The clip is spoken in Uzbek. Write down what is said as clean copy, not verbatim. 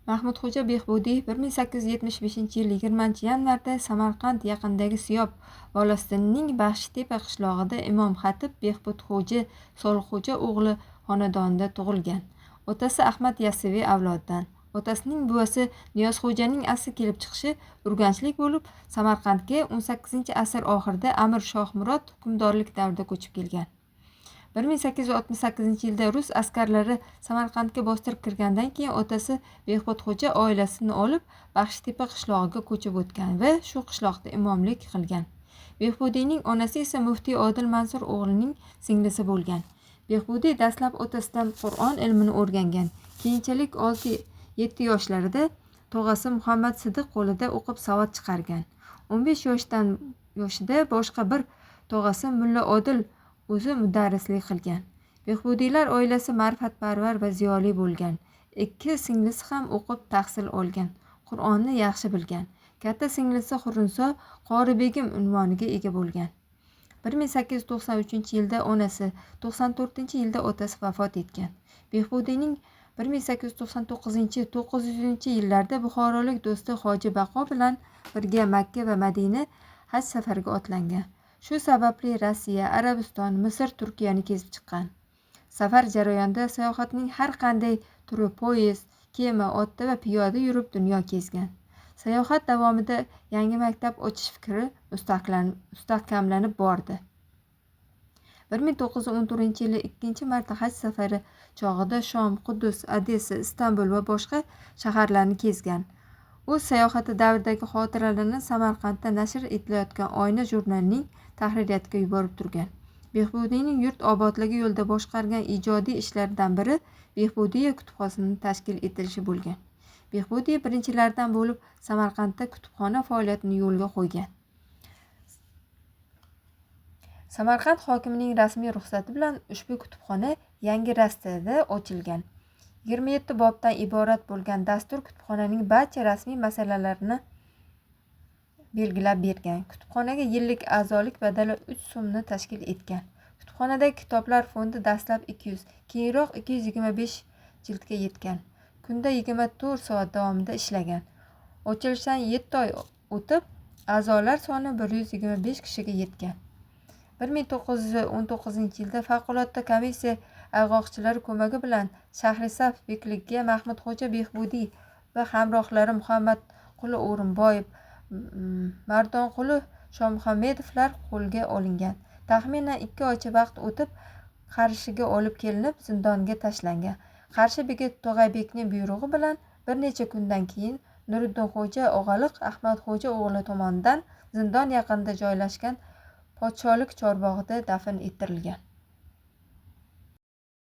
Mahmudxo'ja Behbudiy 1875-yil 20-yanvarda Samarqand yaqinidagi Siyob volostining Baxshitepa qishlog'ida imom xatib Behbudxo'ja Solixxo'ja o'g'li xonadonida tug'ilgan. Otasi Ahmad Yassaviy avlodidan. Otasining buvasi Niyozxo'janing asli kelib chiqishi urganchlik bo'lib, Samarqandga 18-asr oxirida Amir Shohmurod hukmdorlik davrida ko'chib kelgan. 1868-yilda rus askarlari Samarqandga bostirib kirgandan keyin otasi Behbudxo'ja oilasini olib Baxshitepa qishlog'iga ko'chib o'tgan va shu qishloqda imomlik qilgan. Behbudiyning onasi esa muftiy Odil Mansur o'g'lining singlisi bo'lgan. Behbudiy dastlab otasidan Qur'on ilmini o'rgangan. Keyinchalik 6-7 yoshlarida tog'asi Muhammad Sidiq qo'lida o'qib savod chiqargan. 15 yoshida boshqa bir tog'asi Mulla Odil o'zi mudarrislik qilgan. Behbudiylar oilasi ma'rifatparvar va ziyoli bo'lgan. Ikki singlisi ham o'qib tahsil olgan, Qur'onni yaxshi bilgan. Katta singlisi Hurniso Qori begim unvoniga ega bo'lgan. 1893-yilda onasi, 94-yilda otasi vafot etgan. Behbudiyning 1899-900-yillarda buxorolik do'sti Hoji Baqo bilan birga Makka va Madina haj safariga otlangan. Shu sababli Rossiya, Arabiston, Misr, Turkiyani kezib chiqqan. Safar jarayonida sayohatning har qanday turi poyezd, kema, otda va piyoda yurib dunyo kezgan. Sayohat davomida yangi maktab ochish fikri mustahkamlanib bordi. 1914-yili ikkinchi marta haj safari chog'ida Shom, Quddus, Odessa, Istanbul va boshqa shaharlarni kezgan. O'z sayohati davridagi xotiralarini Samarqandda nashr etilayotgan Oyna jurnalining tahririyatiga yuborib turgan. Behbudiyning yurt obodligi yo'lida boshqargan ijodiy ishlaridan biri Behbudiya kutubxonasining tashkil etilishi bo'lgan. Behbudiy birinchilardan bo'lib Samarqandda kutubxona faoliyatini yo'lga qo'ygan. Samarqand hokimining rasmiy ruxsati bilan ushbu kutubxona yangi rastada ochilgan. 27 bobdan iborat bo'lgan dastur kutubxonaning barcha rasmiy masalalarini belgilab bergan. Kutubxonaga yillik a'zolik badali 3 so'mni tashkil etgan. Kutubxonadagi kitoblar fondi dastlab 200, keyinroq 225 jildga yetgan. Kunda 24 soat davomida ishlagan. Ochilishidan 7 oy o'tib, a'zolar soni 125 kishiga yetgan. 1919-yilda favqulodda komissiya ayg'oqchilari ko'magi bilan Shahrisabz bekligiga Mahmudxo'ja Behbudiy va hamrohlari Muhammadquli O'rinboyev, Mardonquli Shomuhammedovlar qo'lga olingan. Taxminan 2 oycha vaqt o'tib, Qarshiga olib kelinib, zindonga tashlangan. Qarshi begi Tog'aybekning buyrug'i bilan bir necha kundan keyin Nuriddinxo'ja Og'aliq Ahmadxo'ja o'g'li tomonidan zindon yaqinida joylashgan podsholik chorbog'ida dafn ettirilgan.